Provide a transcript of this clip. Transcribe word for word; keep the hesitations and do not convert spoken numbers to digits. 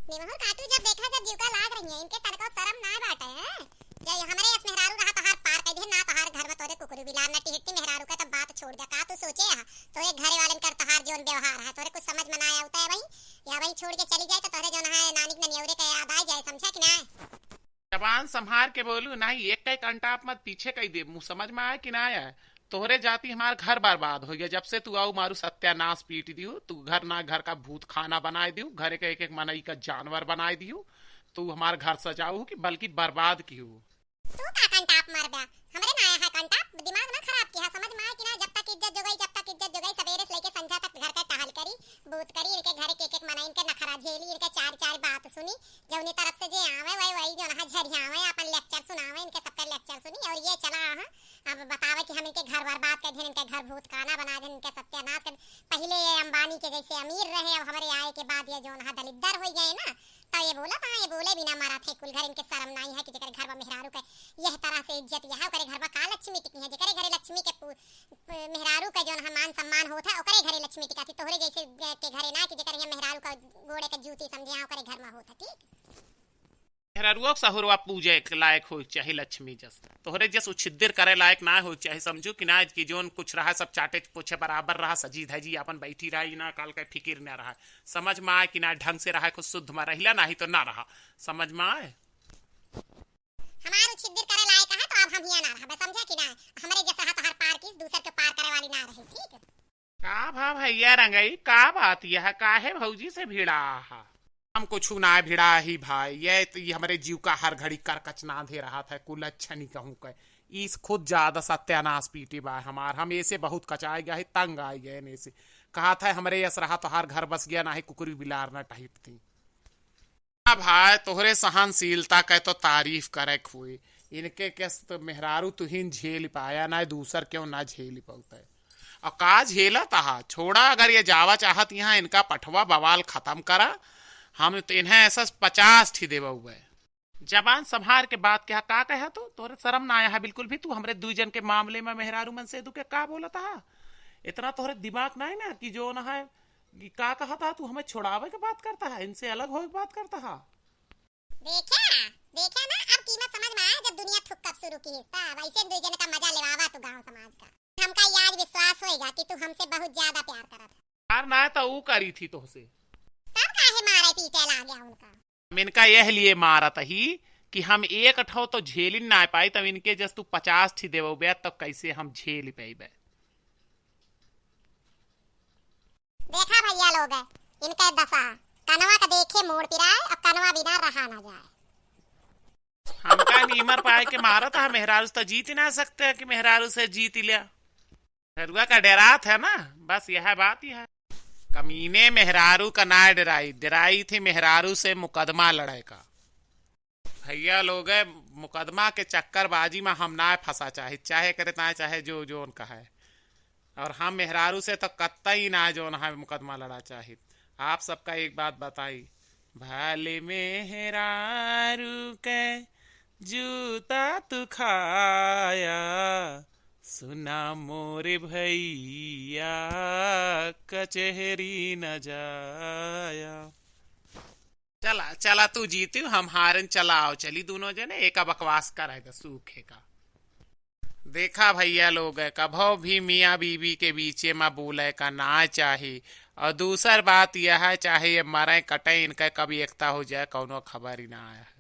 निमहुर काटू जब देखा, जब जीवका लाग रही है, इनके तनको शरम ना बाटे, हैं? जब हमरे यस मेहरारू रहा तोहार पार कइ दिहे ना, तोहार घर में तोरे कुकुर बिलार ना टिहटी मेहरारू का, तब बात छोड़ दे। का तू सोचे हा? तोरे घरे वालन कर तोहार जौन व्यवहार है, तोरे कुछ समझ में ना आवता है भाई। या भाई छोड़ के चली जाए तो तोरे जौन है नानिक ननियौरे का याद आ जाए, समझा कि ना? जबान संभार के बोलू, नाही एक एक अंटाप मत पीछे कइ दे, मुँह समझ में आए कि ना आए? तोहरे जाती हमार घर बर्बाद होइ गया। जब से तू आऊ मारू सत्यानाश पीट दियो, तू घर ना घर का भूत खाना बनाए दियो, घरे के एक एक मनई का जानवर बनाए दियो। तू हमार घर सजाऊ कि बल्कि बर्बाद किहू। तू का कंटाप मारबा? हमरे ना आया है कंटाप, दिमाग ना खराब किहा, समझ में आए कि ना? जब तक इज्जत जोगाई, जब तक इज्जत जोगाई, सवेरे से लेके संझा तक घर का टहल करी, बूत करी, इनके घरे के एक एक मनई इनके नखरा झेली, इनके चार चार बात सुनी, जौनी तरफ से जे आवे वही वही जौन है झरियावे, अपन lecture सुनावे, इनके सबका lecture सुनी और ये चला हाँ। अब बतावे कि हम इनके घर बर्बाद कर देन, इनके घर भूत खाना बना देन, इनके सत्यानाश कर। पहिले ये अंबानी के जैसे अमीर रहे, अब हमरे आए के बाद ये जौन है दलिद्दर होइ गए ना, तो ये बोला था, ये बोले बिना मारा थे कुल घर, इनके शरम नाई है कि जेकर घर में मेहरारू के यह तरह से इज्जत, यह ओकरे घर में का लक्ष्मी टिकी है, जेकरे घरे लक्ष्मी के पू-, प-, मेहरारू के जौन है मान सम्मान होत है, ओकरे घरे लक्ष्मी टिका थी, तोहरे जैसे के घरे ना कि जेकर यहाँ मेहरारू का गोड़े के जूती समझे, यहाँ ओकरे घर में होत है, ठीक? मेहरारुआ के सहुरवा पूजे के लायक होइ के चाही लक्ष्मी जस। तोहरे जस उछिद्दिर करे लायक ना होइ के चाही, समझू कि ना, कि जौन कुछ रहा सब चाटे पोछे बराबर रहा, सजी धजी अपन बैठी रहा, ई ना काल के फिकिर ना रहा। समझ में आए कि ना, ढंग से रहा, कुछ शुद्ध में रहिला, नाही तो ना रहा। समझ में आए? हमार उछिद्दिर करे लायक है तो अब हम हिया ना रहबे, समझा कि ना? हमरे जस रहा तोहार पार किस, दूसर के पार करे वाली ना रही, ठीक? का भा भैया रंगई, का बात यह, काहे भौजी से भिड़ा हा? हम कुछु ना भिड़ा ही भाई, ये तो ये हमरे जीव का हर घड़ी करकचना दे रहा था, कुलच्छनी कहूँ के। ईस खुद ज्यादा सत्यानाश पीटे बा हमार, हम ऐसे बहुत कचाए गए, तंग आए गए ऐसे। कहा था हमरे यस रहा तोहार घर बस गया, नाही कुकुरी बिलार ना टहिट थी। हाँ भाई, तोहरे सहनशीलता के तो तारीफ करे के हुई। इनके के तो मेहरारू तुहिन झेल पाया, ना दूसर क्यों ना झेल पाउत है। और का झेलत हा? छोड़ा, अगर ये जावा चाहत यहाँ, इनका पठवा बवाल खत्म करा। हम तो इन्हें ऐसा पचास ठी देबा हुआ है। जबान संभार के बात कहा, का कहा तू? तोरे शर्म ना आया है बिल्कुल भी? तू हमरे दू जन के मामले में मेहरारू मन से दुके का बोलत हा? इतना तोहरे दिमाग ना है ना कि जौन है कि का कहा था तू, हमें छोड़ावे के बात करता है, इनसे अलग होए के बात करता है। देखा, देखा ना, अब कीमत समझ में आया जब दुनिया थुक्कब शुरू की है, तब ऐसे दू जन का मजा लेवावा तू गांव समाज का। हमका ये आज विश्वास होएगा कि तू हमसे बहुत ज्यादा प्यार करत है। प्यार ना तो ऊ करी थी तोहसे। तब काहे मारे पीटे लाग गया उनका? हम इनका यह लिए मारत ही कि हम एक ठो तो झेलिन ना पाई, तब इनके जस तू पचास ठी देबे, तब कैसे हम झेल पाइबे? देखा भैया लोग, इनके दशा, कनवा का देखे मोर पिराए और कनवा बिना रहा ना जाए। हमका नीमर पाए के मारत है, मेहरारू से तो जीत ही ना सकते हैं कि मेहरारू से जीत लिया। मेहरुआ का डेरात है ना, बस यह बात ही है। कमीने मेहरारू का ना डेराई, डेराई थी मेहरारू से मुकदमा लड़े का। भैया लोग, मुकदमा के चक्करबाजी में हम ना फंसा चाहित, चाहे करे ता, चाहे जो, जो उनका है। और हम मेहरारू से तो कतई ना जौन है मुकदमा लड़ा चाहित। आप सबका एक बात बताई, भले मेहरारू के जूता तू खाया, सुना मोरे भैया, कचहरी न जाया। चला, चला, तू जीती, हम हारन, चला आओ, चली दोनों जने, एका बकवास करे द सूखे का। देखा भैया लोग, कभो भी मियाँ बीबी के बीचे में बोले का ना चाही। और दूसर बात यह है, चाहे ये मरे कटे, इनका कभी एकता हो जाए, कौनो खबर ही ना आया है।